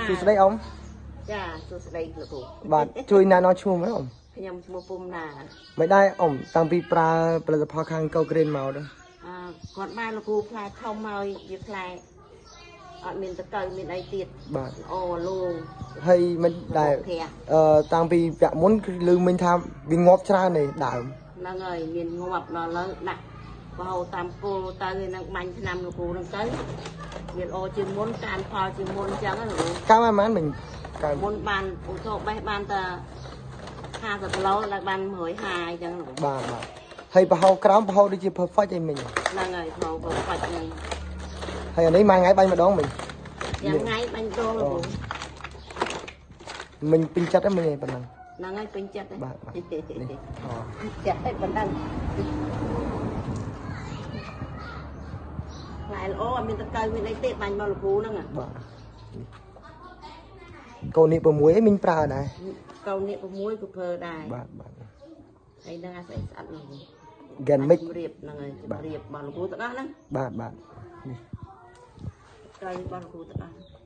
សួស្តីអ៊ំ ចា សួស្តីលោកគ្រូ។ បាទ ជួយណែនាំឈ្មោះមើលអ៊ំ។ ខ្ញុំឈ្មោះពុំណា។ មិនដែរអ៊ំ តាំងពីប្រើផលិតផលខាងកូក្រិនមកដែរ អឺគាត់បានលោកគ្រូ ផ្លែធំហើយ វាផ្លែអត់មានតកៅមានអីទៀត បាទ ល្អលងហើយ។ មិនដែរ អឺតាំងពីពាក់មុនគឺលឺមិញថាវាងាប់ច្រើនឯដើម ហ្នឹងហើយ មានងាប់ ដល់ឥឡូវដាក់បហោតាមគោលទៅ នឹងបាញ់ឆ្នាំលោកគ្រូនឹងទៅ វាល្អជាងមុន កើនផលជាងមុនអញ្ចឹងលោកគ្រូ។ កើនប៉ុន្មានមិញ? កើនមុនបានឧទាហរណ៍បេះបានតែ50គីឡូ ដល់បាន150អញ្ចឹងលោក។ បាទ បាទ ហើយប្រហោក្រោមប្រហោដូចជា perfect អីមិញ ហ្នឹងហើយ ប្រហោ perfect ហ្នឹងហើយ។ អានេះមួយថ្ងៃបាញ់ម្ដងមិញ? យ៉ាងថ្ងៃបាញ់ម្ដងលោកគ្រូ។ មិញពេញចិត្តហ្នឹងមិញប៉ុណ្ណឹង? ហ្នឹងហើយ ពេញចិត្ត។ បាទ បាទ នេះ អូ ចិត្តហើយប៉ុណ្ណឹង ផ្លែល្អ អត់មានតកៅមានអីទេ បាញ់មកលោកគ្រូហ្នឹង។ បាទ កូននេះ6អីមិញប្រើដែរ? កូននេះ6ក៏ប្រើដែរ។ បាទ បាទ ហើយនឹងអាស្អីស្អិតហ្នឹង ហ្គេនមិច រៀប ហ្នឹងហើយ រៀបរបស់លោកគ្រូទាំងអស់ហ្នឹង។ បាទ បាទ នេះ កៅរបស់លោកគ្រូទាំងអស់។